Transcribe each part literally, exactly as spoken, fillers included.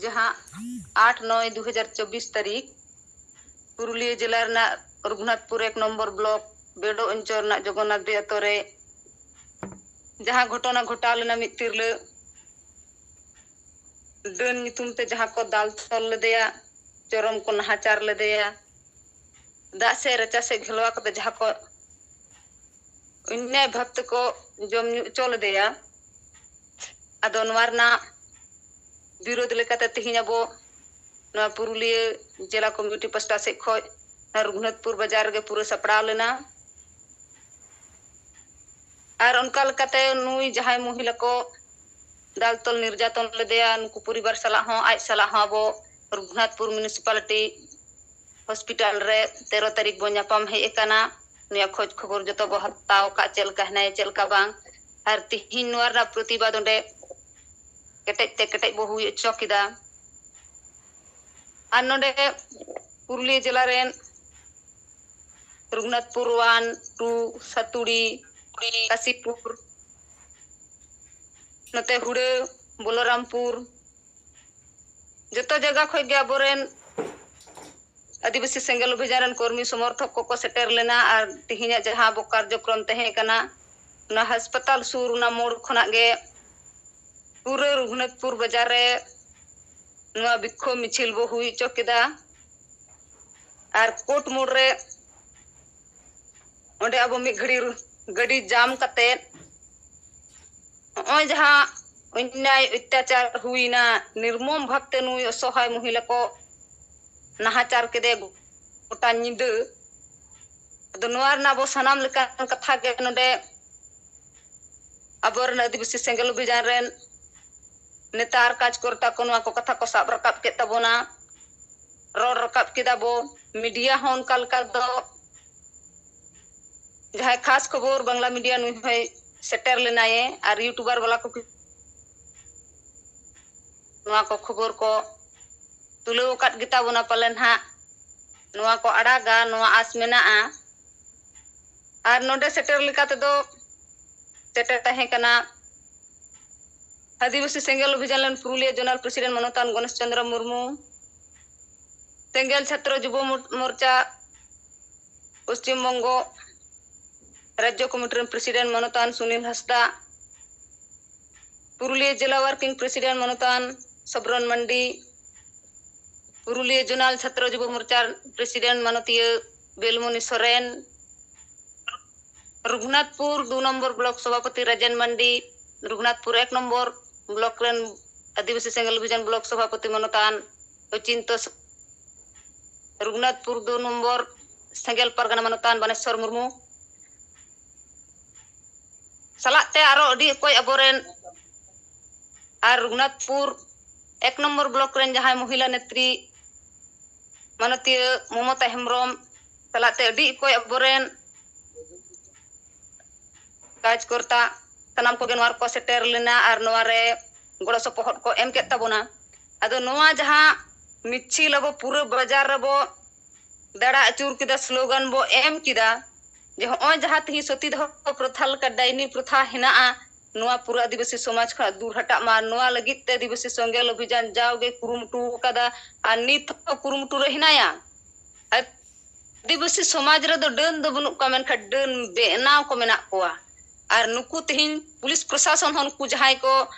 ᱡᱟᱦᱟᱸ ᱟᱴ ᱱᱚᱭ ᱫᱩ ᱦᱟᱡᱟᱨ ᱪᱚᱵᱵᱤᱥ ᱛᱟᱹᱨᱤᱠᱷ ᱯᱩᱨᱩᱞᱤᱭᱟᱹ ᱡᱮᱞᱟ ᱨᱮᱱᱟᱜ ᱨᱚᱜᱷᱩᱱᱟᱛᱷᱯᱩᱨ ᱮᱠ ᱱᱚᱢᱵᱚᱨ ᱵᱞᱚᱠ ᱵᱮᱰᱳ ᱚᱧᱪᱚᱞ ᱨᱮᱱᱟᱜ ᱡᱚᱜᱚᱱᱱᱟᱛᱷ ᱰᱤ ᱟᱛᱳ ᱨᱮ ᱡᱟᱦᱟᱸ ᱜᱷᱚᱴᱚᱱᱟ ᱜᱷᱚᱴᱟᱣ ᱞᱮᱱᱟ, ᱢᱤᱫ ᱛᱤᱨᱞᱟᱹ ᱰᱟᱹᱱ ᱧᱩᱛᱩᱢ ᱛᱮ ᱡᱟᱦᱟᱸ ᱠᱚ ᱫᱟᱞ ᱛᱚᱞ ᱞᱮᱫᱮᱭᱟ, ᱪᱚᱨᱚᱢ ᱠᱚ ᱱᱟᱦᱟᱪᱟᱨ ᱞᱮᱫᱮᱭᱟ, ᱫᱟᱜ ᱥᱮᱫ ᱨᱟᱪᱟ ᱥᱮᱫ ᱜᱷᱮᱞᱣᱟ ᱠᱟᱛᱮ ᱡᱟᱦᱟᱸ ᱠᱚ ᱚᱱᱱᱭᱟᱭ ᱵᱷᱟᱵ ᱛᱮᱠᱚ ᱡᱚᱢ ᱧᱩ ᱦᱚᱪᱚ ᱞᱮᱫᱮᱭᱟ᱾ ᱟᱫᱚ ᱱᱚᱣᱟ ᱨᱮᱱᱟᱜ ᱵᱤᱨᱳᱫᱷ ᱞᱮᱠᱟᱛᱮ ᱛᱮᱦᱮᱧ ᱟᱵᱚ ᱱᱚᱣᱟ ᱯᱩᱨᱩᱞᱤᱭᱟᱹ ᱡᱮᱞᱟ ᱠᱚᱢᱤᱴᱤ ᱯᱟᱥᱴᱟ ᱥᱮᱫ ᱠᱷᱚᱱ ᱨᱚᱜᱷᱩᱱᱟᱛᱷᱯᱩᱨ ᱵᱟᱡᱟᱨ ᱨᱮᱜᱮ ᱯᱩᱨᱟᱹ ᱥᱟᱯᱲᱟᱣ ᱞᱮᱱᱟ᱾ ᱟᱨ ᱚᱱᱠᱟ ᱞᱮᱠᱟᱛᱮ ᱱᱩᱭ ᱡᱟᱦᱟᱸᱭ ᱢᱚᱦᱤᱞᱟ ᱠᱚ ᱫᱟᱞ ᱛᱚᱞ ᱱᱤᱨᱡᱟᱛᱚᱱ ᱞᱮᱫᱮᱭᱟ, ᱱᱩᱠᱩ ᱯᱚᱨᱤᱵᱟᱨ ᱥᱟᱞᱟᱜ ᱦᱚᱸ, ᱟᱡ ᱥᱟᱞᱟᱜ ᱦᱚᱸ ᱟᱵᱚ ᱨᱚᱜᱷᱩᱱᱟᱛᱷᱯᱩᱨ ᱢᱩᱱᱤᱥᱤᱯᱟᱞᱤᱴᱤ ᱦᱚᱥᱯᱤᱴᱟᱞ ᱨᱮ ᱛᱮᱨᱚ ᱛᱟᱹᱨᱤᱠᱷ ᱵᱚᱱ ᱧᱟᱯᱟᱢ ᱦᱮᱡ ᱟᱠᱟᱱᱟ᱾ ᱱᱩᱭᱟᱜ ᱠᱷᱚᱡᱽ ᱠᱷᱚᱵᱚᱨ ᱡᱚᱛᱚ ᱵᱚ ᱦᱟᱛᱟᱣ ᱟᱠᱟᱫ, ᱪᱮᱫ ᱞᱮᱠᱟ ᱦᱮᱱᱟᱭᱟ, ᱪᱮᱫ ᱞᱮᱠᱟ ᱵᱟᱝ᱾ ᱟᱨ ᱛᱤᱦᱤᱧ ᱱᱚᱣᱟ ᱨᱮᱱᱟᱜ ᱯᱨᱚᱛᱤᱵᱟᱫ ᱚᱸᱰᱮ ᱠᱮᱴᱮᱡ ᱛᱮ ᱠᱮᱴᱮᱡ ᱵᱚ ᱦᱩᱭ ᱦᱚᱪᱚ ᱠᱮᱫᱟ᱾ ᱟᱨ ᱱᱚᱰᱮ ᱯᱩᱨᱩᱞᱤᱭᱟᱹ ᱡᱮᱞᱟ ᱨᱮᱱ ᱨᱚᱜᱷᱩᱱᱟᱛᱷᱯᱩᱨ ᱳᱣᱟᱱ, ᱴᱩ, ᱥᱟᱛᱩᱲᱤ, ᱠᱟᱥᱤᱯᱩᱨ, ᱱᱚᱛᱮ ᱦᱩᱲᱟᱹ, ᱵᱚᱞᱚᱨᱟᱢᱯᱩᱨ, ᱡᱚᱛᱚ ᱡᱟᱭᱜᱟ ᱠᱷᱚᱱ ᱜᱮ ᱟᱵᱚᱨᱮᱱ ᱟᱹᱫᱤᱵᱟᱹᱥᱤ ᱥᱮᱸᱜᱮᱞ ᱚᱵᱷᱤᱡᱟᱱ ᱨᱮᱱ ᱠᱚᱨᱢᱤ ᱥᱚᱢᱚᱨᱛᱷᱚᱠ ᱠᱚᱠᱚ ᱥᱮᱴᱮᱨ ᱞᱮᱱᱟ᱾ ᱟᱨ ᱛᱮᱦᱮᱧᱟᱜ ᱡᱟᱦᱟᱸ ᱟᱵᱚ ᱠᱟᱨᱡᱚᱠᱨᱚᱢ ᱛᱟᱦᱮᱸ ᱠᱟᱱᱟ, ᱚᱱᱟ ᱦᱟᱥᱯᱟᱛᱟᱞ ᱥᱩᱨ, ᱚᱱᱟ ᱢᱳᱲ ᱠᱷᱚᱱᱟᱜ ᱜᱮ ᱯᱩᱨᱟᱹ ᱨᱚᱜᱷᱩᱱᱟᱛᱷᱯᱩᱨ ᱵᱟᱡᱟᱨ ᱨᱮ ᱱᱚᱣᱟ ᱵᱤᱠᱠᱷᱳᱵ ᱢᱤᱪᱷᱤᱞ ᱵᱚ ᱦᱩᱭ ᱦᱚᱪᱚ ᱠᱮᱫᱟ᱾ ᱟᱨ ᱠᱳᱨᱴ ᱢᱳᱲ ᱨᱮ ᱚᱸᱰᱮ ᱟᱵᱚ ᱢᱤᱫ ᱜᱷᱟᱹᱲᱤ ᱜᱟᱹᱰᱤ ᱡᱟᱢ ᱠᱟᱛᱮᱫ ᱱᱚᱜᱼᱚᱭ ᱡᱟᱦᱟᱸ ᱚᱱᱱᱭᱟᱭ ᱚᱛᱛᱟᱪᱟᱨ ᱦᱩᱭᱱᱟ, ᱱᱤᱨᱢᱚᱢ ᱵᱷᱟᱵᱽᱛᱮ ᱱᱩᱭ ᱚᱥᱚᱦᱟᱭ ᱢᱚᱦᱤᱞᱟ ᱠᱚ ᱱᱟᱦᱟᱪᱟᱨ ᱠᱮᱫᱮ ᱜᱚᱴᱟ ᱧᱤᱫᱟᱹ᱾ ᱟᱫᱚ ᱱᱚᱣᱟ ᱨᱮᱱᱟᱜ ᱟᱵᱚ ᱥᱟᱱᱟᱢ ᱞᱮᱠᱟᱱ ᱠᱟᱛᱷᱟ ᱜᱮ ᱱᱚᱰᱮ ᱟᱵᱚᱨᱮᱱ ᱟᱹᱫᱤᱵᱟᱹᱥᱤ ᱥᱮᱸᱜᱮᱞ ᱚᱵᱷᱤᱡᱟᱱ ᱨᱮᱱ ᱱᱮᱛᱟ ᱟᱨ ᱠᱟᱡᱽᱠᱚᱨᱛᱟ ᱠᱚ ᱱᱚᱣᱟ ᱠᱚ ᱠᱟᱛᱷᱟ ᱠᱚ ᱥᱟᱵ ᱨᱟᱠᱟᱵ ᱠᱮᱫ ᱛᱟᱵᱚᱱᱟ, ᱨᱚᱲ ᱨᱟᱠᱟᱵ ᱠᱮᱫᱟ ᱵᱚ᱾ ᱢᱤᱰᱤᱭᱟ ᱦᱚᱸ ᱚᱱᱠᱟ ᱞᱮᱠᱟ ᱫᱚ ᱡᱟᱦᱟᱸᱭ ᱠᱷᱟᱥ ᱠᱷᱚᱵᱚᱨ ᱵᱟᱝᱞᱟ ᱢᱤᱰᱤᱭᱟ ᱱᱩᱭ ᱦᱚᱸᱭ ᱥᱮᱴᱮᱨ ᱞᱮᱱᱟᱭᱮ, ᱟᱨ ᱤᱭᱩᱴᱩᱵᱟᱨ ᱵᱟᱞᱟ ᱠᱚ ᱱᱚᱣᱟ ᱠᱚ ᱠᱷᱚᱵᱚᱨ ᱠᱚ ᱛᱩᱞᱟᱹᱣ ᱟᱠᱟᱫ ᱜᱮᱛᱟ ᱵᱚᱱᱟ ᱯᱟᱞᱮᱱ ᱦᱟᱸᱜ᱾ ᱱᱚᱣᱟ ᱠᱚ ᱟᱲᱟᱜᱟ, ᱱᱚᱣᱟ ᱟᱸᱥ ᱢᱮᱱᱟᱜᱼᱟ᱾ ᱟᱨ ᱱᱚᱰᱮ ᱥᱮᱴᱮᱨ ᱞᱮᱠᱟ ᱛᱮᱫᱚ ᱥᱮᱴᱮᱨ ᱛᱟᱦᱮᱸ ᱠᱟᱱᱟ ᱟᱹᱫᱤᱵᱟᱹᱥᱤ ᱥᱮᱸᱜᱮᱞ ᱚᱵᱷᱤᱡᱟᱱ ᱨᱮᱱ ᱯᱩᱨᱩᱞᱤᱭᱟᱹ ᱡᱳᱱᱟᱞ ᱯᱨᱮᱥᱤᱰᱮᱱᱴ ᱢᱟᱱᱚᱛᱟᱱ ᱜᱚᱱᱮᱥ ᱪᱚᱸᱫᱽᱨᱚ ᱢᱩᱨᱢᱩ, ᱥᱮᱸᱜᱮᱞ ᱪᱷᱟᱛᱨᱚ ᱡᱩᱵᱚ ᱢᱳᱨ- ᱢᱳᱨᱪᱟ ᱯᱚᱥᱪᱤᱢ ᱵᱚᱝᱜᱚ ᱨᱟᱡᱽᱡᱚ ᱠᱚᱢᱤᱴᱤ ᱨᱮᱱ ᱯᱨᱮᱥᱤᱰᱮᱱᱴ ᱢᱟᱱᱚᱛᱟᱱ ᱥᱩᱱᱤᱞ ᱦᱟᱸᱥᱫᱟ, ᱯᱩᱨᱩᱞᱤᱭᱟᱹ ᱡᱮᱞᱟ ᱣᱟᱨᱠᱤᱝ ᱯᱨᱮᱥᱤᱰᱮᱱᱴ ᱢᱟᱱᱚᱛᱟᱱ ᱥᱚᱵᱨᱚᱱ ᱢᱟᱱᱰᱤ, ᱯᱩᱨᱩᱞᱤᱭᱟᱹ ᱡᱳᱱᱟᱞ ᱪᱷᱟᱛᱨᱚ ᱡᱩᱵᱚ ᱢᱳᱨᱪᱟ ᱯᱨᱮᱥᱤᱰᱮᱱᱴ ᱢᱟᱱᱚᱛᱤᱭᱟᱹ ᱵᱮᱞᱢᱚᱱᱤ ᱥᱚᱨᱮᱱ, ᱨᱚᱜᱷᱩᱱᱟᱛᱷᱯᱩᱨ ᱫᱩ ᱱᱚᱢᱵᱚᱨ ᱵᱞᱚᱠ ᱥᱚᱵᱷᱟᱯᱚᱛᱤ ᱨᱟᱡᱮᱱ ᱢᱟᱱᱰᱤ, ᱨᱚᱜᱷᱩᱱᱟᱛᱷᱯᱩᱨ ᱮᱠ ᱱᱚᱢᱵᱚᱨ ᱵᱞᱚᱠ ᱨᱮᱱ ᱟᱹᱫᱤᱵᱟᱹᱥᱤ ᱥᱮᱸᱜᱮᱞ ᱚᱵᱷᱤᱡᱟᱱ ᱵᱞᱚᱠ ᱥᱚᱵᱷᱟᱯᱚᱛᱤ ᱢᱟᱱᱚᱛᱟᱱ ᱚᱪᱤᱱᱛᱚ ᱨᱚᱜᱷᱩᱱᱟᱛᱷᱯᱩᱨ ᱫᱩ ᱱᱚᱢᱵᱚᱨ ᱥᱮᱸᱜᱮᱞ ᱯᱟᱨᱜᱟᱱᱟ ᱢᱟᱱᱚᱛᱟᱱ ᱵᱟᱱᱮᱥᱣᱚᱨ ᱢᱩᱨᱢᱩ, ᱥᱟᱞᱟᱜ ᱛᱮ ᱟᱨᱚ ᱟᱹᱰᱤ ᱚᱠᱚᱡ ᱟᱵᱚᱨᱮᱱ ᱟᱨ ᱨᱚᱜᱷᱩᱱᱟᱛᱷᱯᱩᱨ ᱮᱠ ᱱᱚᱢᱵᱚᱨ ᱵᱞᱚᱠ ᱨᱮᱱ ᱡᱟᱦᱟᱸᱭ ᱢᱚᱦᱤᱞᱟ ᱱᱮᱛᱨᱤ ᱢᱟᱱᱚᱛᱤᱭᱟᱹ ᱢᱚᱢᱚᱛᱟ ᱦᱮᱢᱵᱨᱚᱢ ᱥᱟᱞᱟᱜ ᱛᱮ ᱟᱹᱰᱤ ᱚᱠᱚᱡ ᱟᱵᱚᱨᱮᱱ ᱠᱟᱡᱽᱠᱚᱨᱛᱟ ᱥᱟᱱᱟᱢ ᱠᱚᱜᱮ ᱱᱚᱣᱟ ᱨᱮᱠᱚ ᱥᱮᱴᱮᱨ ᱞᱮᱱᱟ ᱟᱨ ᱱᱚᱣᱟ ᱨᱮ ᱜᱚᱲᱚ ᱥᱚᱯᱚᱦᱚᱫ ᱠᱚ ᱮᱢ ᱠᱮᱫ ᱛᱟᱵᱚᱱᱟ᱾ ᱟᱫᱚ ᱱᱚᱣᱟ ᱡᱟᱦᱟᱸ ᱢᱤᱪᱷᱤᱞ ᱟᱵᱚ ᱯᱩᱨᱟᱹ ᱵᱟᱡᱟᱨ ᱨᱮᱵᱚ ᱫᱟᱬᱟ ᱟᱹᱪᱩᱨ ᱠᱮᱫᱟ, ᱥᱞᱳᱜᱟᱱ ᱵᱚ ᱮᱢ ᱠᱮᱫᱟ, ᱡᱮ ᱦᱚᱸᱜᱼᱚᱭ ᱡᱟᱦᱟᱸ ᱛᱤᱦᱤᱧ ᱥᱚᱛᱤ ᱫᱟᱦᱚ ᱯᱨᱚᱛᱷᱟ ᱞᱮᱠᱟ ᱰᱟᱭᱱᱤ ᱯᱨᱚᱛᱷᱟ ᱦᱮᱱᱟᱜᱼᱟ, ᱱᱚᱣᱟ ᱯᱩᱨᱟᱹ ᱟᱹᱫᱤᱵᱟᱹᱥᱤ ᱥᱚᱢᱟᱡᱽ ᱠᱷᱚᱱᱟᱜ ᱫᱩᱨ ᱦᱟᱴᱟᱜ ᱢᱟ᱾ ᱱᱚᱣᱟ ᱞᱟᱹᱜᱤᱫ ᱛᱮ ᱟᱹᱫᱤᱵᱟᱹᱥᱤ ᱥᱮᱸᱜᱮᱞ ᱚᱵᱷᱤᱡᱟᱱ ᱡᱟᱣᱜᱮ ᱠᱩᱨᱩᱢᱩᱴᱩ ᱟᱠᱟᱫᱟ ᱟᱨ ᱱᱤᱛ ᱦᱚᱸ ᱠᱩᱨᱩᱢᱩᱴᱩ ᱨᱮ ᱦᱮᱱᱟᱭᱟ᱾ ᱟᱹᱫᱤᱵᱟᱹᱥᱤ ᱥᱚᱢᱟᱡᱽ ᱨᱮᱫᱚ ᱰᱟᱹᱱ ᱫᱚ ᱵᱟᱹᱱᱩᱜ ᱠᱚᱣᱟ, ᱢᱮᱱᱠᱷᱟᱱ ᱰᱟᱹᱱ ᱵᱮᱱᱟᱣ ᱠᱚ ᱢᱮᱱᱟᱜ ᱠᱚᱣᱟ᱾ ᱟᱨ ᱱᱩᱠᱩ ᱛᱮᱦᱮᱧ ᱯᱩᱞᱤᱥ ᱯᱨᱚᱥᱟᱥᱚᱱ ᱦᱚᱸ ᱱᱩᱠᱩ ᱡᱟᱦᱟᱸᱭ ᱠᱚ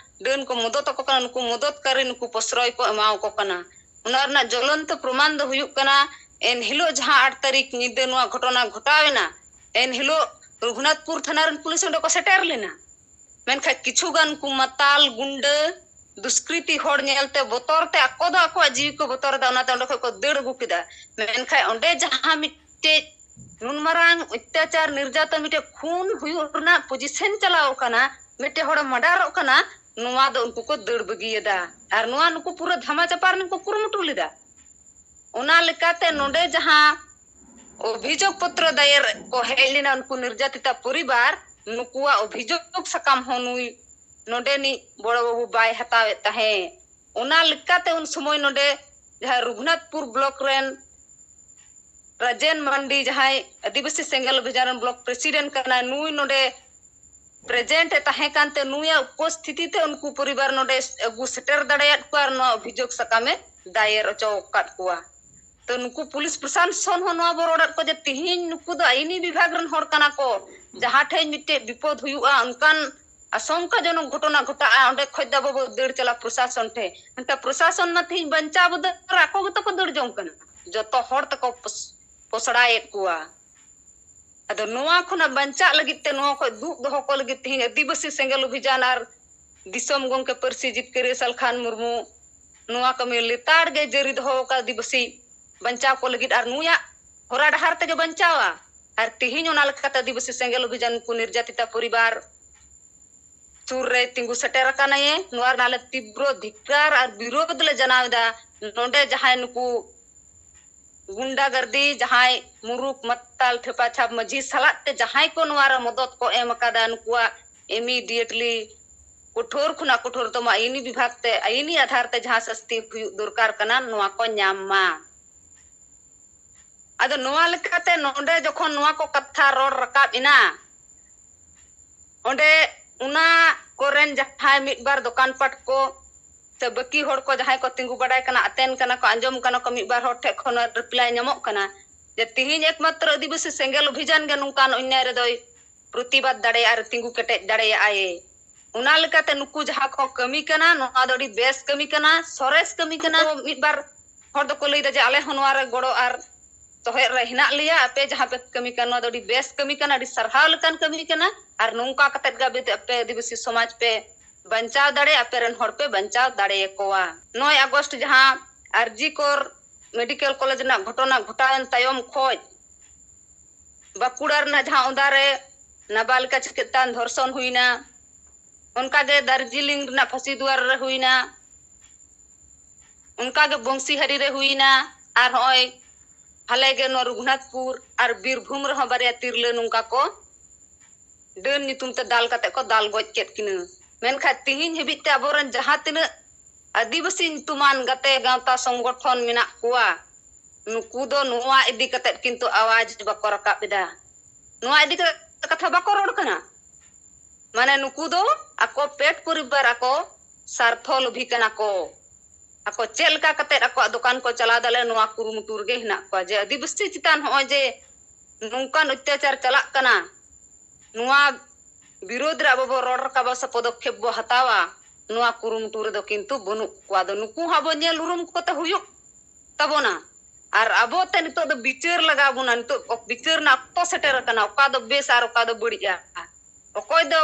ᱰᱟᱹᱱ ᱠᱚ ᱢᱚᱫᱚᱛ ᱟᱠᱚ ᱠᱟᱱᱟ, ᱱᱩᱠᱩ ᱢᱚᱫᱚᱛᱠᱟᱨᱤ, ᱱᱩᱠᱩ ᱯᱨᱚᱥᱨᱚᱭ ᱠᱚ ᱮᱢᱟᱣ ᱠᱚ ᱠᱟᱱᱟ᱾ ᱚᱱᱟ ᱨᱮᱱᱟᱜ ᱡᱚᱞᱚᱱᱛᱚ ᱯᱨᱚᱢᱟᱱ ᱫᱚ ᱦᱩᱭᱩᱜ ᱠᱟᱱᱟ, ᱮᱱ ᱦᱤᱞᱳᱜ ᱡᱟᱦᱟᱸ ᱟᱴ ᱛᱟᱹᱨᱤᱠᱷ ᱧᱤᱫᱟᱹ ᱱᱚᱣᱟ ᱜᱷᱚᱴᱚᱱᱟ ᱜᱷᱚᱴᱟᱣ ᱮᱱᱟ, ᱮᱱ ᱦᱤᱞᱳᱜ ᱨᱚᱜᱷᱩᱱᱟᱛᱷᱯᱩᱨ ᱛᱷᱟᱱᱟ ᱨᱮᱱ ᱯᱩᱞᱤᱥ ᱚᱸᱰᱮ ᱠᱚ ᱥᱮᱴᱮᱨ ᱞᱮᱱᱟ᱾ ᱢᱮᱱᱠᱷᱟᱱ ᱠᱤᱪᱷᱩ ᱜᱟᱱ ᱩᱱᱠᱩ ᱢᱟᱛᱟᱞ ᱜᱩᱱᱰᱟᱹ ᱫᱩᱥᱠᱨᱤᱛᱤ ᱦᱚᱲ ᱧᱮᱞᱛᱮ ᱵᱚᱛᱚᱨ ᱛᱮ ᱟᱠᱚ ᱫᱚ ᱟᱠᱚᱣᱟᱜ ᱡᱤᱣᱤ ᱠᱚ ᱵᱚᱛᱚᱨ ᱮᱫᱟ, ᱚᱱᱟᱛᱮ ᱚᱸᱰᱮ ᱠᱷᱚᱱ ᱠᱚ ᱫᱟᱹᱲ ᱟᱹᱜᱩ ᱠᱮᱫᱟ᱾ ᱢᱮᱱᱠᱷᱟᱱ ᱚᱸᱰᱮ ᱡᱟᱦᱟᱸ ᱢᱤᱫᱴᱮᱡ ᱱᱩᱱ ᱢᱟᱨᱟᱝ ᱚᱛᱛᱟᱪᱟᱨ ᱱᱤᱨᱡᱟᱛᱚᱱ ᱢᱤᱫᱴᱮᱡ ᱠᱷᱩᱱ ᱦᱩᱭᱩᱜ ᱨᱮᱱᱟᱜ ᱯᱚᱡᱤᱥᱚᱱ ᱪᱟᱞᱟᱣ ᱠᱟᱱᱟ, ᱢᱤᱫᱴᱮᱡ ᱦᱚᱲᱮ ᱢᱟᱰᱟᱨᱚᱜ ᱠᱟᱱᱟ, ᱱᱚᱣᱟ ᱫᱚ ᱩᱱᱠᱩ ᱠᱚ ᱫᱟᱹᱲ ᱵᱟᱹᱜᱤᱭᱟᱫᱟ᱾ ᱟᱨ ᱱᱚᱣᱟ ᱱᱩᱠᱩ ᱯᱩᱨᱟᱹ ᱫᱷᱟᱢᱟ ᱪᱟᱯᱟ ᱨᱮᱱᱟᱜ ᱠᱚ ᱠᱩᱨᱩᱢᱩᱴᱩ ᱞᱮᱫᱟ᱾ ᱚᱱᱟ ᱞᱮᱠᱟᱛᱮ ᱱᱚᱰᱮ ᱡᱟᱦᱟᱸ ᱚᱵᱷᱤᱡᱳᱜᱽ ᱯᱚᱛᱨᱚ ᱫᱟᱭᱮᱨ ᱠᱚ ᱦᱮᱡ ᱞᱮᱱᱟ ᱩᱱᱠᱩ ᱱᱤᱨᱡᱟᱛᱤᱛᱟ ᱯᱚᱨᱤᱵᱟᱨ, ᱱᱩᱠᱩᱣᱟᱜ ᱚᱵᱷᱤᱡᱳᱜᱽ ᱥᱟᱠᱟᱢ ᱦᱚᱸ ᱱᱩᱭ ᱱᱚᱰᱮᱱᱤᱡ ᱵᱚᱲᱚ ᱵᱟᱹᱵᱩ ᱵᱟᱭ ᱦᱟᱛᱟᱣᱮᱫ ᱛᱟᱦᱮᱸᱫ᱾ ᱚᱱᱟ ᱞᱮᱠᱟᱛᱮ ᱩᱱ ᱥᱚᱢᱚᱭ ᱱᱚᱰᱮ ᱡᱟᱦᱟᱸ ᱨᱚᱜᱷᱩᱱᱟᱛᱷᱯᱩᱨ ᱵᱞᱚᱠ ᱨᱮᱱ ᱨᱟᱡᱮᱱ ᱢᱟᱱᱰᱤ, ᱡᱟᱦᱟᱸᱭ ᱟᱹᱫᱤᱵᱟᱹᱥᱤ ᱥᱮᱸᱜᱮᱞ ᱚᱵᱷᱤᱡᱟᱱ ᱨᱮᱱ ᱵᱞᱚᱠ ᱯᱨᱮᱥᱤᱰᱮᱱᱴ ᱠᱟᱱᱟᱭ, ᱱᱩᱭ ᱱᱚᱰᱮ ᱯᱨᱮᱡᱮᱱᱴ ᱮ ᱛᱟᱦᱮᱸ ᱠᱟᱱᱛᱮ ᱱᱩᱭᱟᱜ ᱩᱯᱚᱥᱛᱷᱤᱛᱤ ᱛᱮ ᱩᱱᱠᱩ ᱯᱚᱨᱤᱵᱟᱨ ᱱᱚᱰᱮ ᱟᱹᱜᱩ ᱥᱮᱴᱮᱨ ᱫᱟᱲᱮᱭᱟᱫ ᱠᱚᱣᱟ ᱟᱨ ᱱᱚᱣᱟ ᱚᱵᱷᱤᱡᱳᱜᱽ ᱥᱟᱠᱟᱢ ᱮ ᱫᱟᱭᱮᱨ ᱦᱚᱪᱚ ᱟᱠᱟᱫ ᱠᱚᱣᱟ᱾ ᱛᱚ ᱱᱩᱠᱩ ᱯᱩᱞᱤᱥ ᱯᱨᱚᱥᱟᱥᱚᱱ ᱦᱚᱸ ᱱᱚᱣᱟ ᱵᱚ ᱨᱚᱲᱟᱫ ᱠᱚ ᱡᱮ ᱛᱤᱦᱤᱧ ᱱᱩᱠᱩ ᱫᱚ ᱟᱭᱤᱱᱤ ᱵᱤᱵᱷᱟᱜᱽ ᱨᱮᱱ ᱦᱚᱲ ᱠᱟᱱᱟ ᱠᱚ, ᱡᱟᱦᱟᱸ ᱴᱷᱮᱡ ᱢᱤᱫᱴᱮᱡ ᱵᱤᱯᱚᱫ ᱦᱩᱭᱩᱜᱼᱟ, ᱚᱱᱠᱟᱱ ᱟᱥᱚᱝᱠᱟᱡᱚᱱᱚᱠ ᱜᱷᱚᱴᱚᱱᱟ ᱜᱷᱚᱴᱟᱜᱼᱟ, ᱚᱸᱰᱮ ᱠᱷᱚᱡ ᱫᱚ ᱟᱵᱚ ᱵᱚ ᱫᱟᱹᱲ ᱪᱟᱞᱟᱜ ᱯᱨᱚᱥᱟᱥᱚᱱ ᱴᱷᱮᱡ᱾ ᱢᱮᱱᱠᱷᱟᱱ ᱯᱨᱚᱥᱟᱥᱚᱱ ᱢᱟ ᱛᱤᱦᱤᱧ ᱵᱟᱧᱪᱟᱣ ᱵᱚ ᱫᱟᱹᱲ, ᱟᱠᱚ ᱜᱮᱛᱚ ᱠᱚ ᱫᱟᱹᱲ ᱡᱚᱝ ᱠᱟᱱᱟ, ᱡᱚᱛᱚ ᱦᱚᱲ ᱛᱮᱠᱚ ᱯᱚᱥ-, ᱯᱚᱥᱲᱟᱭᱮᱫ ᱠᱚᱣᱟ᱾ ᱟᱫᱚ ᱱᱚᱣᱟ ᱠᱷᱚᱱᱟᱜ ᱵᱟᱧᱪᱟᱜ ᱞᱟᱹᱜᱤᱫ ᱛᱮ, ᱱᱚᱣᱟ ᱠᱷᱚᱡ ᱫᱩᱜ ᱫᱚᱦᱚ ᱠᱚ ᱞᱟᱹᱜᱤᱫ ᱛᱮᱦᱮᱧ ᱟᱹᱫᱤᱵᱟᱹᱥᱤ ᱥᱮᱸᱜᱮᱞ ᱚᱵᱷᱤᱡᱟᱱ ᱟᱨ ᱫᱤᱥᱚᱢ ᱜᱚᱢᱠᱮ ᱯᱟᱹᱨᱥᱤ ᱡᱤᱛᱠᱟᱹᱨᱤᱭᱟᱹ ᱥᱟᱞᱠᱷᱟᱱ ᱢᱩᱨᱢᱩ ᱱᱚᱣᱟ ᱠᱟᱹᱢᱤ ᱞᱮᱛᱟᱲ ᱜᱮ ᱡᱟᱹᱨᱤ ᱫᱚᱦᱚ ᱟᱠᱟᱫ ᱟᱹᱫᱤᱵᱟᱹᱥᱤ ᱵᱟᱧᱪᱟᱣ ᱠᱚ ᱞᱟᱹᱜᱤᱫ᱾ ᱟᱨ ᱱᱩᱭᱟᱜ ᱦᱚᱨᱟ ᱰᱟᱦᱟᱨ ᱛᱮᱜᱮ ᱵᱟᱧᱪᱟᱣᱟ᱾ ᱟᱨ ᱛᱮᱦᱮᱧ ᱚᱱᱟ ᱞᱮᱠᱟᱛᱮ ᱟᱹᱫᱤᱵᱟᱹᱥᱤ ᱥᱮᱸᱜᱮᱞ ᱚᱵᱷᱤᱡᱟᱱ ᱠᱚ ᱱᱤᱨᱡᱟᱛᱤᱛᱟ ᱯᱚᱨᱤᱵᱟᱨ ᱥᱩᱨ ᱨᱮ ᱛᱤᱸᱜᱩ ᱥᱮᱴᱮᱨ ᱟᱠᱟᱱᱟᱭᱮ᱾ ᱱᱚᱣᱟ ᱨᱮᱱᱟᱜ ᱞᱮ ᱛᱤᱵᱨᱚ ᱫᱷᱤᱠᱟᱨ ᱟᱨ ᱵᱤᱨᱳᱫᱷ ᱞᱮ ᱡᱟᱱᱟᱣ ᱮᱫᱟ᱾ ᱱᱚᱰᱮ ᱡᱟᱦᱟᱸᱭ ᱱᱩᱠᱩ ᱜᱩᱱᱰᱟᱜᱟᱨᱫᱤ, ᱡᱟᱦᱟᱸᱭ ᱢᱩᱨᱩᱠ ᱢᱟᱛᱟᱞ ᱴᱷᱮᱯᱟ ᱪᱷᱟᱯ ᱢᱟᱹᱡᱷᱤ ᱥᱟᱞᱟᱜ ᱛᱮ ᱡᱟᱦᱟᱸᱭ ᱠᱚ ᱱᱚᱣᱟ ᱨᱮ ᱢᱚᱫᱚᱫ ᱠᱚ ᱮᱢ ᱟᱠᱟᱫᱟ, ᱱᱩᱠᱩᱣᱟᱜ ᱤᱢᱤᱰᱤᱭᱮᱴᱞᱤ ᱠᱚᱴᱷᱳᱨ ᱠᱷᱚᱱᱟᱜ ᱠᱚᱴᱷᱳᱨᱛᱚᱢ ᱟᱭᱤᱱᱤ ᱵᱤᱵᱷᱟᱜᱽ ᱛᱮ ᱟᱭᱤᱱᱤ ᱟᱫᱷᱟᱨ ᱛᱮ ᱡᱟᱦᱟᱸ ᱥᱟᱹᱥᱛᱤ ᱦᱩᱭᱩᱜ ᱫᱚᱨᱠᱟᱨ ᱠᱟᱱᱟ, ᱱᱚᱣᱟ ᱠᱚ ᱧᱟᱢ ᱢᱟ᱾ ᱟᱫᱚ ᱱᱚᱣᱟ ᱞᱮᱠᱟᱛᱮ ᱱᱚᱰᱮ ᱡᱚᱠᱷᱚᱱ ᱱᱚᱣᱟ ᱠᱚ ᱠᱟᱛᱷᱟ ᱨᱚᱲ ᱨᱟᱠᱟᱵ ᱮᱱᱟ, ᱚᱸᱰᱮ ᱚᱱᱟ ᱠᱚᱨᱮᱱ ᱡᱟᱦᱟᱸᱭ ᱢᱤᱫ ᱵᱟᱨ ᱫᱚᱠᱟᱱ ᱯᱟᱴ ᱠᱚ ᱥᱮ ᱵᱟᱹᱠᱤ ᱦᱚᱲ ᱠᱚ ᱡᱟᱦᱟᱸᱭ ᱠᱚ ᱛᱤᱸᱜᱩ ᱵᱟᱲᱟᱭ ᱠᱟᱱᱟ, ᱟᱛᱮᱱ ᱠᱟᱱᱟ ᱠᱚ, ᱟᱸᱡᱚᱢ ᱠᱟᱱᱟ ᱠᱚ, ᱢᱤᱫ ᱵᱟᱨ ᱦᱚᱲ ᱴᱷᱮᱱ ᱠᱷᱚᱱ ᱨᱤᱯᱞᱟᱭ ᱧᱟᱢᱚᱜ ᱠᱟᱱᱟ ᱡᱮ ᱛᱤᱦᱤᱧ ᱮᱠᱢᱟᱛᱨᱚ ᱟᱹᱫᱤᱵᱟᱹᱥᱤ ᱥᱮᱸᱜᱮᱞ ᱚᱵᱷᱤᱡᱟᱱ ᱜᱮ ᱱᱚᱝᱠᱟᱱ ᱚᱱᱭᱟᱭ ᱨᱮᱫᱚᱭ ᱯᱨᱚᱛᱤᱵᱟᱫ ᱫᱟᱲᱮᱭᱟᱜᱼᱟ ᱟᱨ ᱛᱤᱸᱜᱩ ᱠᱮᱴᱮᱡ ᱫᱟᱲᱮᱭᱟᱜᱼᱟᱭ᱾ ᱚᱱᱟ ᱞᱮᱠᱟᱛᱮ ᱱᱩᱠᱩ ᱡᱟᱦᱟᱸ ᱠᱚ ᱠᱟᱹᱢᱤ ᱠᱟᱱᱟ, ᱱᱚᱣᱟ ᱫᱚ ᱟᱹᱰᱤ ᱵᱮᱥ ᱠᱟᱹᱢᱤ ᱠᱟᱱᱟ, ᱥᱚᱨᱮᱥ ᱠᱟᱹᱢᱤ ᱠᱟᱱᱟ᱾ ᱢᱤᱫ ᱵᱟᱨ ᱦᱚᱲ ᱫᱚᱠᱚ ᱞᱟᱹᱭᱫᱟ ᱡᱮ ᱟᱞᱮ ᱦᱚᱸ ᱱᱚᱣᱟ ᱨᱮ ᱜᱚᱲᱚ ᱟᱨ ᱥᱚᱦᱮᱫ ᱨᱮ ᱦᱮᱱᱟᱜ ᱞᱮᱭᱟ, ᱟᱯᱮ ᱡᱟᱦᱟᱸ ᱯᱮ ᱠᱟᱹᱢᱤ ᱠᱟᱱᱟ, ᱱᱚᱣᱟ ᱫᱚ ᱟᱹᱰᱤ ᱵᱮᱥ ᱠᱟᱹᱢᱤ ᱠᱟᱱᱟ, ᱟᱹᱰᱤ ᱥᱟᱨᱦᱟᱣ ᱞᱮᱠᱟᱱ ᱠᱟᱹᱢᱤ ᱠᱟᱱᱟ᱾ ᱟᱨ ᱱᱚᱝᱠᱟ ᱠᱟᱛᱮᱫ ᱜᱮ ᱟᱯᱮ, ᱟᱯᱮ ᱟᱹᱫᱤᱵᱟᱹᱥᱤ ᱥᱚᱢᱟᱡᱽ ᱯᱮ ᱵᱟᱧᱪᱟᱣ ᱫᱟᱲᱮᱭᱟᱜᱼᱟ, ᱟᱯᱮ ᱨᱮᱱ ᱦᱚᱲ ᱯᱮ ᱵᱟᱧᱪᱟᱣ ᱫᱟᱲᱮᱭᱟᱠᱚᱣᱟ᱾ ᱱᱚᱭ ᱟᱜᱚᱥᱴ ᱡᱟᱦᱟᱸ ᱟᱨᱡᱤ ᱠᱚᱨ ᱢᱮᱰᱤᱠᱮᱞ ᱠᱚᱞᱮᱡᱽ ᱨᱮᱱᱟᱜ ᱜᱷᱚᱴᱚᱱᱟ ᱜᱷᱚᱴᱟᱣᱮᱱ ᱛᱟᱭᱚᱢ ᱠᱷᱚᱡ ᱵᱟᱸᱠᱩᱲᱟ ᱨᱮᱱᱟᱜ ᱡᱟᱦᱟᱸ ᱚᱸᱫᱟ ᱨᱮ ᱱᱟᱵᱟᱞᱤᱠᱟ ᱪᱮᱛᱟᱱ ᱫᱷᱚᱨᱥᱚᱱ ᱦᱩᱭᱱᱟ, ᱚᱱᱠᱟᱜᱮ ᱫᱟᱨᱡᱤᱞᱤᱝ ᱨᱮᱱᱟᱜ ᱯᱷᱟᱹᱥᱤ ᱫᱩᱣᱟᱨ ᱨᱮ ᱦᱩᱭᱱᱟ, ᱚᱱᱠᱟᱜᱮ ᱵᱚᱝᱥᱤᱦᱟᱨᱤ ᱨᱮ ᱦᱩᱭᱱᱟ, ᱟᱨ ᱦᱚᱸᱜᱼᱚᱭ ᱦᱟᱞᱮ ᱜᱮ ᱱᱚᱣᱟ ᱨᱩᱜᱷᱩᱱᱟᱛᱷᱯᱩᱨ ᱟᱨ ᱵᱤᱨᱵᱷᱩᱢ ᱨᱮᱦᱚᱸ ᱵᱟᱨᱭᱟ ᱛᱤᱨᱞᱟᱹ ᱱᱚᱝᱠᱟ ᱠᱚ ᱰᱟᱹᱱ ᱧᱩᱛᱩᱢ ᱛᱮ ᱫᱟᱞ ᱠᱟᱛᱮ ᱠᱚ ᱫᱟᱞ ᱜᱚᱡ ᱠᱮᱫ ᱠᱤᱱᱟᱹ᱾ ᱢᱮᱱᱠᱷᱟᱱ ᱛᱤᱦᱤᱧ ᱦᱟᱹᱵᱤᱡ ᱛᱮ ᱟᱵᱚᱨᱮᱱ ᱡᱟᱦᱟᱸ ᱛᱤᱱᱟᱹᱜ ᱟᱹᱫᱤᱵᱟᱹᱥᱤ ᱧᱩᱛᱩᱢᱟᱱ ᱜᱟᱛᱮ ᱜᱟᱶᱛᱟ ᱥᱚᱝᱜᱚᱴᱷᱚᱱ ᱢᱮᱱᱟᱜ ᱠᱚᱣᱟ, ᱱᱩᱠᱩ ᱫᱚ ᱱᱚᱣᱟ ᱤᱫᱤ ᱠᱟᱛᱮ ᱠᱤᱱᱛᱩ ᱟᱣᱟᱡ ᱵᱟᱠᱚ ᱨᱟᱠᱟᱵ ᱮᱫᱟ᱾ ᱱᱚᱣᱟ ᱤᱫᱤ ᱠᱟᱛᱮ ᱠᱟᱛᱷᱟ ᱵᱟᱠᱚ ᱨᱚᱲ ᱠᱟᱱᱟ᱾ ᱢᱟᱱᱮ ᱱᱩᱠᱩ ᱫᱚ ᱟᱠᱚ ᱯᱮᱴ ᱯᱚᱨᱤᱵᱟᱨ, ᱟᱠᱚ ᱥᱟᱨᱛᱷᱚ ᱞᱳᱵᱷᱤ ᱠᱟᱱᱟ ᱠᱚ᱾ ᱟᱠᱚ ᱪᱮᱫ ᱞᱮᱠᱟ ᱠᱟᱛᱮ ᱟᱠᱚᱣᱟᱜ ᱫᱚᱠᱟᱱ ᱠᱚ ᱪᱟᱞᱟᱣ ᱫᱟᱲᱮᱭᱟᱜᱼᱟ, ᱱᱚᱣᱟ ᱠᱩᱨᱩᱢᱩᱴᱩ ᱨᱮᱜᱮ ᱦᱮᱱᱟᱜ ᱠᱚᱣᱟ᱾ ᱡᱮ ᱟᱹᱫᱤᱵᱟᱹᱥᱤ ᱪᱮᱛᱟᱱ ᱱᱚᱜᱼᱚᱭ ᱡᱮ ᱱᱚᱝᱠᱟᱱ ᱚᱛᱛᱟᱪᱟᱨ ᱪᱟᱞᱟᱜ ᱠᱟᱱᱟ, ᱱᱚᱣᱟ ᱵᱤᱨᱳᱫᱷ ᱨᱮ ᱟᱵᱚ ᱵᱚ ᱨᱚᱲ ᱨᱟᱠᱟᱵᱟ ᱥᱮ ᱯᱚᱫᱚᱠᱷᱮᱯ ᱵᱚ ᱦᱟᱛᱟᱣᱟ, ᱱᱚᱣᱟ ᱠᱩᱨᱩᱢᱩᱴᱩ ᱨᱮᱫᱚ ᱠᱤᱱᱛᱩ ᱵᱟᱹᱱᱩᱜ ᱠᱚᱣᱟ᱾ ᱟᱫᱚ ᱱᱩᱠᱩ ᱦᱚᱸ ᱟᱵᱚ ᱧᱮᱞ ᱩᱨᱩᱢ ᱠᱚᱛᱮ ᱦᱩᱭᱩᱜ ᱛᱟᱵᱚᱱᱟ᱾ ᱟᱨ ᱟᱵᱚ ᱛᱮ ᱱᱤᱛᱚᱜ ᱫᱚ ᱵᱤᱪᱟᱹᱨ ᱞᱟᱜᱟᱣ ᱵᱚᱱᱟ᱾ ᱱᱤᱛᱚᱜ ᱚᱠ-, ᱵᱤᱪᱟᱹᱨ ᱨᱮᱱᱟᱜ ᱚᱠᱛᱚ ᱥᱮᱴᱮᱨ ᱟᱠᱟᱱᱟ, ᱚᱠᱟ ᱫᱚ ᱵᱮᱥ ᱟᱨ ᱚᱠᱟ ᱫᱚ ᱵᱟᱹᱲᱤᱡᱼᱟ᱾ ᱚᱠᱚᱭ ᱫᱚ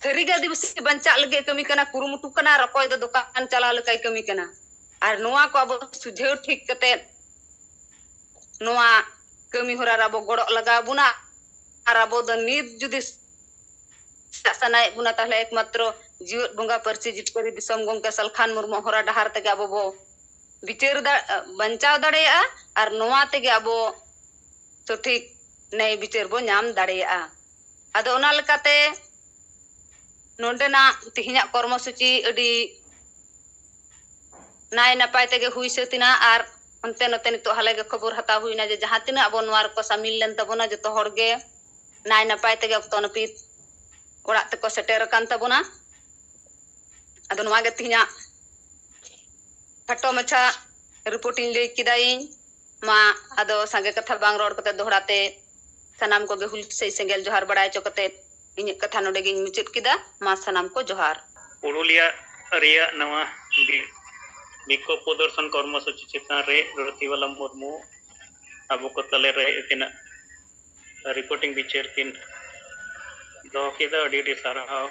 ᱥᱟᱹᱨᱤᱜᱮ ᱟᱹᱫᱤᱵᱟᱹᱥᱤ ᱵᱟᱧᱪᱟᱜ ᱞᱟᱹᱜᱤᱫ ᱮ ᱠᱟᱹᱢᱤ ᱠᱟᱱᱟ, ᱠᱩᱨᱩᱢᱩᱴᱩ ᱠᱟᱱᱟ, ᱟᱨ ᱚᱠᱚᱭ ᱫᱚ ᱫᱚᱠᱟᱱ ᱪᱟᱞᱟᱣ ᱞᱮᱠᱟᱭ ᱠᱟᱹᱢᱤ ᱠᱟᱱᱟ᱾ ᱟᱨ ᱱᱚᱣᱟ ᱠᱚ ᱟᱵᱚ ᱥᱩᱡᱷᱟᱹᱣ ᱴᱷᱤᱠ ᱠᱟᱛᱮ ᱱᱚᱣᱟ ᱠᱟᱹᱢᱤ ᱦᱚᱨᱟ ᱨᱮ ᱟᱵᱚ ᱜᱚᱲᱚᱜ ᱞᱟᱜᱟᱣ ᱵᱚᱱᱟ᱾ ᱟᱨ ᱟᱵᱚ ᱫᱚ ᱱᱤᱛ ᱡᱩᱫᱤ ᱥᱟᱱᱟᱭᱮᱫ ᱵᱚᱱᱟ, ᱛᱟᱦᱞᱮ ᱮᱠᱢᱟᱛᱨᱚ ᱡᱤᱣᱮᱫ ᱵᱚᱸᱜᱟ ᱯᱟᱹᱨᱥᱤ ᱡᱤᱛᱠᱟᱹᱨᱤ ᱫᱤᱥᱚᱢ ᱜᱚᱢᱠᱮ ᱥᱟᱞᱠᱷᱟᱱ ᱢᱩᱨᱢᱩ ᱦᱚᱨᱟ ᱰᱟᱦᱟᱨ ᱛᱮᱜᱮ ᱟᱵᱚ ᱵᱚ ᱵᱤᱪᱟᱹᱨ ᱫᱟ-, ᱵᱟᱧᱪᱟᱣ ᱫᱟᱲᱮᱭᱟᱜᱼᱟ᱾ ᱟᱨ ᱱᱚᱣᱟ ᱛᱮᱜᱮ ᱟᱵᱚ ᱥᱚᱴᱷᱤᱠ ᱱᱮᱭ ᱵᱤᱪᱟᱹᱨ ᱵᱚ ᱧᱟᱢ ᱫᱟᱲᱮᱭᱟᱜᱼᱟ᱾ ᱟᱫᱚ ᱚᱱᱟ ᱞᱮᱠᱟᱛᱮ ᱱᱚᱰᱮᱱᱟᱜ ᱛᱮᱦᱮᱧᱟᱜ ᱠᱚᱨᱢᱚᱥᱩᱪᱤ ᱟᱹᱰᱤ ᱱᱟᱭ ᱱᱟᱯᱟᱭ ᱛᱮᱜᱮ ᱦᱩᱭ ᱥᱟᱹᱛ ᱮᱱᱟ᱾ ᱟᱨ ᱚᱱᱛᱮ ᱱᱚᱛᱮ ᱱᱤᱛᱚᱜ ᱦᱟᱞᱮ ᱜᱮ ᱠᱷᱚᱵᱚᱨ ᱦᱟᱛᱟᱣ ᱦᱩᱭᱱᱟ ᱡᱮ ᱡᱟᱦᱟᱸ ᱛᱤᱱᱟᱹᱜ ᱟᱵᱚ ᱱᱚᱣᱟ ᱨᱮᱠᱚ ᱥᱟᱢᱤᱞ ᱞᱮᱱ ᱛᱟᱵᱚᱱᱟ, ᱡᱚᱛᱚ ᱦᱚᱲ ᱜᱮ ᱱᱟᱭ ᱱᱟᱯᱟᱭ ᱛᱮᱜᱮ ᱚᱠᱛᱚ ᱱᱟᱹᱯᱤᱛ ᱚᱲᱟᱜ ᱛᱮᱠᱚ ᱥᱮᱴᱮᱨ ᱟᱠᱟᱱ ᱛᱟᱵᱚᱱᱟ᱾ ᱟᱫᱚ ᱱᱚᱣᱟ ᱜᱮ ᱛᱮᱦᱮᱧᱟᱜ ᱠᱷᱟᱴᱚ ᱢᱟᱪᱷᱟ ᱨᱤᱯᱳᱨᱴ ᱤᱧ ᱞᱟᱹᱭ ᱠᱮᱫᱟ ᱤᱧ᱾ ᱢᱟ ᱟᱫᱚ ᱥᱟᱸᱜᱮ ᱠᱟᱛᱷᱟ ᱵᱟᱝ ᱨᱚᱲ ᱠᱟᱛᱮ ᱫᱚᱦᱲᱟ ᱛᱮ ᱥᱟᱱᱟᱢ ᱠᱚᱜᱮ ᱦᱩᱞᱥᱟᱹᱭ ᱥᱮᱸᱜᱮᱞ ᱡᱚᱦᱟᱨ ᱵᱟᱲᱟᱭ ᱦᱚᱪᱚ ᱠᱟᱛᱮ ᱤᱧᱟᱹᱜ ᱠᱟᱛᱷᱟ ᱱᱚᱰᱮ ᱜᱤᱧ ᱢᱩᱪᱟᱹᱫ ᱠᱮᱫᱟ᱾ ᱢᱟ ᱥᱟᱱᱟᱢ ᱠᱚ ᱡᱚᱦᱟᱨ᱾ ᱯᱩᱨᱩᱞᱤᱭᱟ ᱨᱮᱭᱟᱜ ᱱᱟᱣᱟ ᱵᱤ-, ᱵᱤᱠᱠᱷᱳᱵ ᱯᱨᱚᱫᱚᱨᱥᱚᱱ ᱠᱚᱨᱢᱚᱥᱩᱪᱤ ᱪᱮᱛᱟᱱ ᱨᱮ ᱨᱚᱛᱤᱵᱟᱞᱟ ᱢᱩᱨᱢᱩ ᱟᱵᱚ ᱠᱚ ᱛᱟᱞᱮ ᱨᱮ ᱦᱮᱡ ᱠᱟᱛᱮ ᱨᱤᱯᱳᱨᱴᱤᱝ ᱵᱤᱪᱟᱹᱨ ᱠᱤᱱ ᱫᱚᱦᱚ ᱠᱮᱫᱟ᱾ ᱟᱹᱰᱤ ᱟᱹᱰᱤ ᱥᱟᱨᱦᱟᱣ᱾